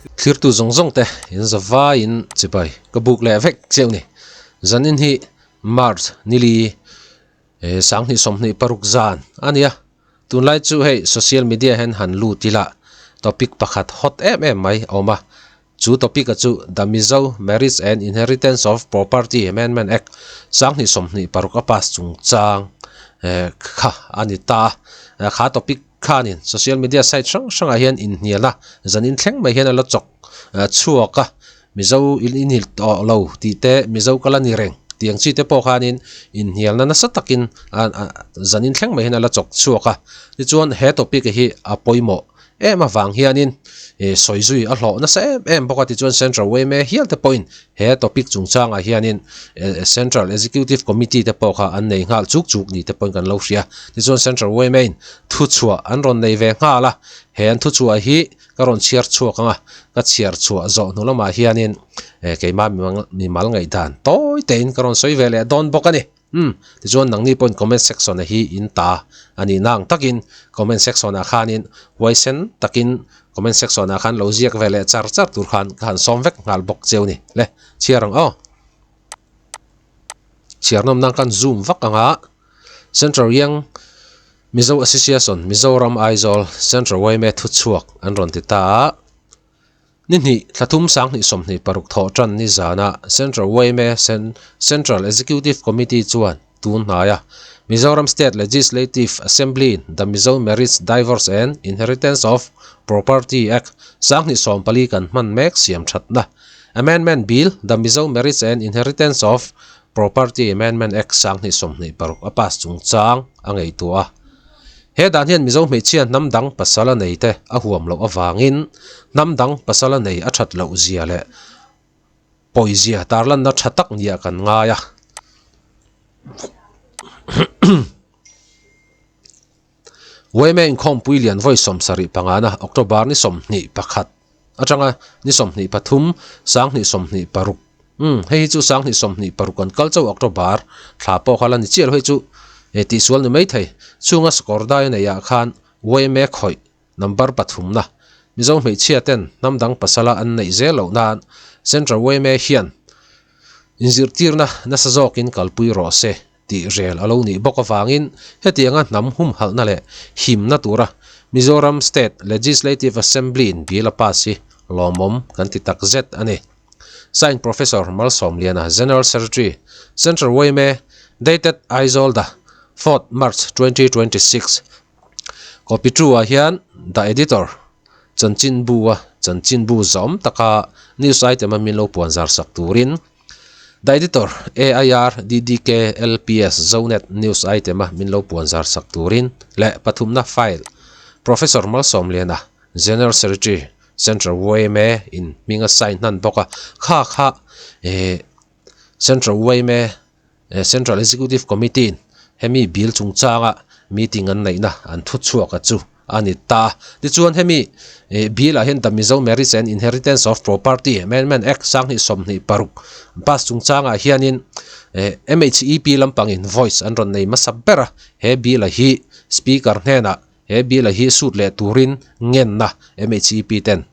Thlirtu zawng zawng te in zavaiin chibai ka buk leh vek chiau ni. Zanin hi March nili 2026 zan a nia. Tunlai chu hei social media hian han lut ila topic pakhat hot em em mai a awm a. Chu topic a chu The Mizo Marriage and Inheritance of Property Amendment Act 2026 a pass chungchang kha a ni ta a. Kha topic Khanin social media site hrang hrangah hian inhnial a, zanin thleng mai hian a la chawk chhuak a, Mizo in inhil tawh lo tih te, Mizo ka la ni reng tih ang chi te pawh khanin inhnialna nasa takin zanin thleng mai hian a la chawk chhuak a. Tichuan he topic hi a pawimawh em avang hianin sawi zui a hlawh nasa em em bawk a tichuan Central yma hial te pawhin he topic chungchangah hianin Central Executive Committee te pawh kha an nei nghal chuk chuk ni te pawhin kan lo hria tichuan Central yma in thuchhuah an rawn nei ve nghal a he an thuchhuah hi ka rawn chhiar chhuak ang a ka chhiar chhuah zawh hnu lamah hianin keimah mimal ngaihdan tawi tein ka rawn sawi ve leh dawn bawk a ni. Umm, tichuan nangni pawhin comment section a hi in ta a nih na ang takin comment section ah khanin huaisen takin comment section ah khan lo ziak ve leh char char tur khan ka han sawm vek nghal bawk cheu ni le chhiar ang aw. Chhiar nawm nan khan zoom vak ang a Central Young Mizo Association Mizoram Aizawl Central yma thuchhuak an rawn ti ta a. Ni hnih, thla thum 2026 thawh tan ni zana Central yma Central Executive Committee chuan tun hnaia Mizoram State Legislative Assembly in The Mizo Marriage, Divorce and Inheritance of Property Act 2014 kan hman mek siam thatna Amendment Bill The Mizo Marriage and Inheritance of Property Amendment Act 2026 a pass chungchang a ngaihtuah a. He dan hian Mizo hmeichhia hnam dang pasal a nei te a huam loh avangin hnam dang pasal a nei a that loh zia leh pawi zia tarlanna tha tak nia kan ngai a. Yma inkhawmpui lian vawi 75 na October ni 21 atanga ni 23 2026 umm hei hi chu 2026 kan kal chauh October thla pawh kha la ni chiah lo hei chu eh tihsual ni maithei chunga score dai a neih ah khan yma khawih number pathumna Mizo hmeichhia ten hnam dang pasala an neih zel loh nan Central yma hian inzirtirna nasa zawkin kalpui rawh se tih rel a lo nih bawk avangin hetianga hnam humhalhna leh himna tura Mizoram State Legislative Assembly in bill a pass hi lawmawm kan ti tak zet a ni. Sign Professor Malsawmliana General Secretary, Central yma, Dated Aizawl the 4th March 2026. Copy two ah hian The Editor chanchinbu a chanchinbu zawm taka news item a min lo puanzar sak turin The Editor, AIR, DDK, LPS, Zonet News item a min lo puan zar sak turin leh pathumna file Professor Malsawmliana, General Secretary, Central yma in hming a sign hnan bawk a, kha kha eh Central yma Central Executive Committee in hemi bill chungchanga meeting an neihna an thuchhuak a chu a ni ta. Tichuan hemi bill ah hian The Mizo Marriage and Inheritance of Property Amendment Act 2026 pass chungchangah hianin MHEP lampangin voice an rawn nei hmasa ber a, he bill a hi Speaker hnenah he bill a hi sut leh turin ngenna MHEP ten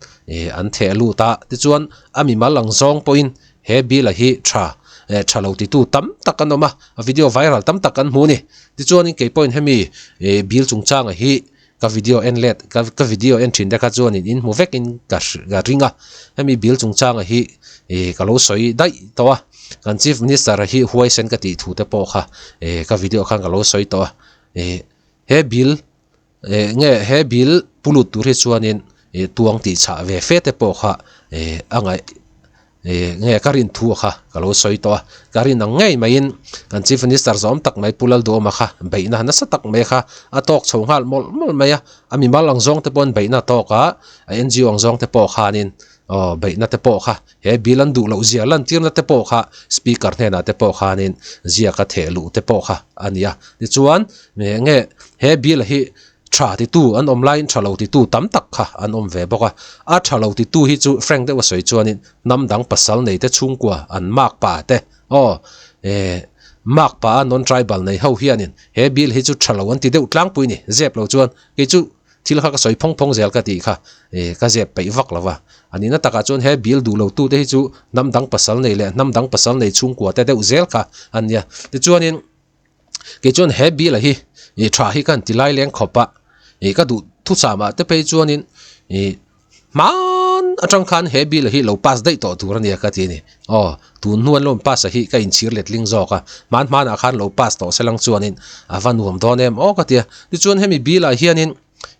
an theh lut a. Tichuan a mimal ang zawng pawhin he bill a hi tha tha lo titu tam tak an awm a, a video viral tam tak an hmu a ni. Tichuanin kei pawhin hemi bill chungchanga hi ka video en let ka ka video en thin te kha chuanin in hmu vekin ka ka ring a, hemi bill chungchanga hi ka lo sawi daih tawh a, kan chief minister hi huaisen ka tih thu te pawh kha ka video khan ka lo sawi tawh a, he bill nge he bill pu lut tur hi chuanin tuang tih chhah ve fe te pawh kha a ngaih nge ka rin thu kha ka lo sawi tawh a ka rin ang ngei maiin kan chief minister zawm tak mai Pu Lalduhawma kha beihna nasa tak mai kha a tawk chho nghal mawlh mawlh mai a a mimal ang zawng te pawhin beihna a tawk a a NGO ang zawng te pawh khanin aw beihna te pawh kha he bill an duh loh zia lantirna te pawh kha speaker hnenah te pawh khanin ziak a theh luh te pawh kha a ni a tichuan nge he bill hi Tha titu an awm laiin tha lo titu tam tak kha an awm ve bawk a. A tha lo titu hi chu frank deuh a sawi chuanin hnam dang pasal nei te chhungkua an mark pa te aw eh mark pa a non tribal nei ho hianin he bill hi chu tha lo an ti deuh tlangpui ni zep lo chuan kei chu Thil kha ka sawi phawng phawng zel ka tih kha eh ka zep peih vak lo va. A nihna takah chuan he bill duh lo tute hi chu hnam dang pasal nei leh hnam dang pasal nei chhungkua te deuh zel kha a nia. Tichuanin kei chuan he bill a hi ih tha hi ka han ti lai leng khawp a, ih ka duh thucham ah te phei chuanin ih hman atang khan he bill a hi lo pass daih tawh tur a nia ka ti a ni. Aw tun hnu an lo pass a hi ka inchhir letling zawk a, hman hmanah khan lo pass tawh se lang chuanin a va nuam dawn em aw ka ti a. Tichuan hemi bill ah hianin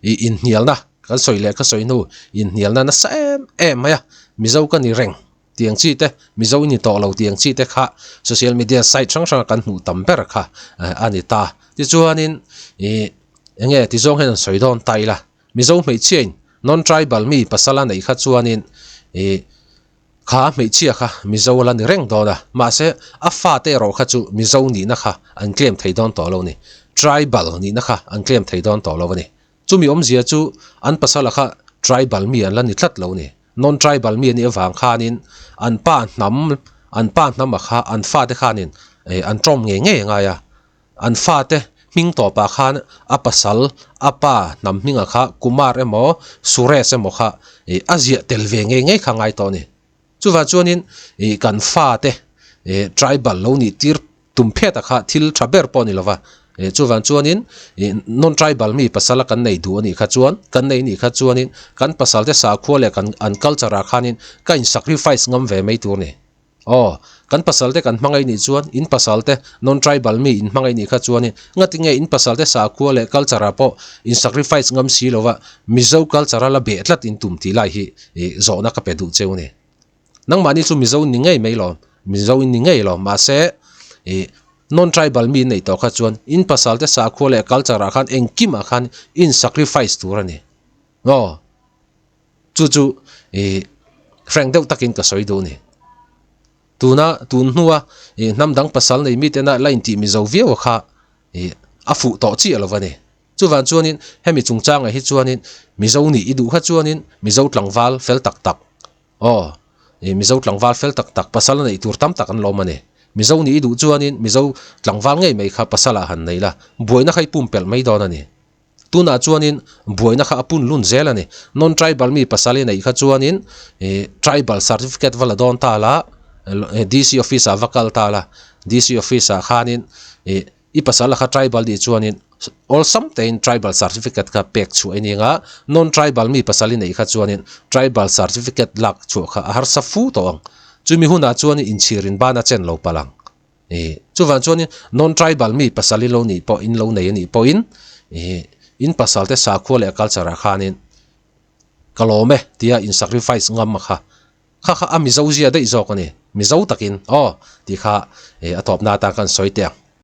ih inhnialna kan sawi leh ka sawi hnu inhnialna nasa em em mai a, Mizo ka ni reng. Tiang chi te, Mizo i ni tawh lo tiang chi te kha social media site hrang hranga kan hmuh tam ber kha a ni ta. Tichuanin ih eng nge ti zawng hian an sawi dawn ta ila, Mizo hmeichhiain non-tribal mi pasal a neih kha chuanin ih kha hmeichhia kha Mizo a la ni reng dawn a, mahse a fate erawh kha chu Mizo nihna kha an claim thei dawn tawh lo a ni, tribal nihna kha an claim thei dawn tawh lo a ni. Chumi awmzia chu an pasala kha tribal mi an la ni tlat lo a ni. Non-tribal mi a nih avang khanin an pa hnam, an pa hnama kha an fate khanin an tawm ngei ngei a ngai a. An fate hming tawpah khan a pasal, a pa hnam hminga kha Kumar emaw Suresh emaw kha a ziah tel ve ngei ngei kha a ngai tawh a ni. Chuvang chuanin kan fate tribal lo nih tir Tum pheta kha thil tha ber pawh a ni lova, chuvang chuanin non-tribal mi pasala kan nei duh a nih kha chuan, kan nei nih kha chuanin kan pasalte sakhua leh kan an culture ah khanin ka in sacrifice ngam ve mai tur a ni. Aw, kan pasalte kan hmangaih nih chuan in pasalte non-tribal mi in hmangaih nih kha chuanin ngatinge in pasalte sakhua leh culture ah pawh in sacrifice ngam si lova Mizo culture a la beh tlat in tum tih lai hi zawhna ka pe duh cheu a ni. Nangmahni chu Mizo in ni ngei mai lo, Mizo in ni ngei lo, mahse ih non-tribal mi in neih tawh kha chuan in pasal te sakhua leh culture ah khan engkim ah khan in sacrifice tur a ni. Aw, chu chu ih frank deuh takin ka sawi duh a ni. Tuna tun hnua ih hnam dang pasal nei mite na la intih Mizo viau a kha ih a fuh tawh chiah lo a ni. Chuvang chuanin hemi chungchangah hi chuanin Mizo nih i duh kha chuanin Mizo tlangval fel tak tak Aw, i Mizo tlangval fel tak tak pasal a neih tur tam tak an lawm a ni. Mizo nih i duh chuanin Mizo tlangval ngei mai kha pasal ah han nei la, buaina kha i pumpelh mai dawn a ni. Tunah chuanin buaina kha a pun lun zel a ni. Non-tribal mi pasal i neih kha chuanin i tribal certificate va la dawn ta la, DC office ah va kal ta la, DC office ah khanin i I pasal a kha tribal nih chuanin awlsam tein tribal certificate kha pek chhuah i ning a, non-tribal mi pasal i neih kha chuanin tribal certificate lak chhuah kha a harsa fu tawh ang. Chumi hunah chuan inchhirin ban a chen lo palh ang. Ih, chuvang chuanin non-tribal mi pasal i lo nih pawh in lo nei a nih pawhin ih in pasal te sakhua leh culture ah khanin ka lawm e tia in sacrifice ngam a kha. Kha kha a Mizo zia daih zawk a ni. Mizo takin aw tih kha a tawpna atan khan sawi teh ang.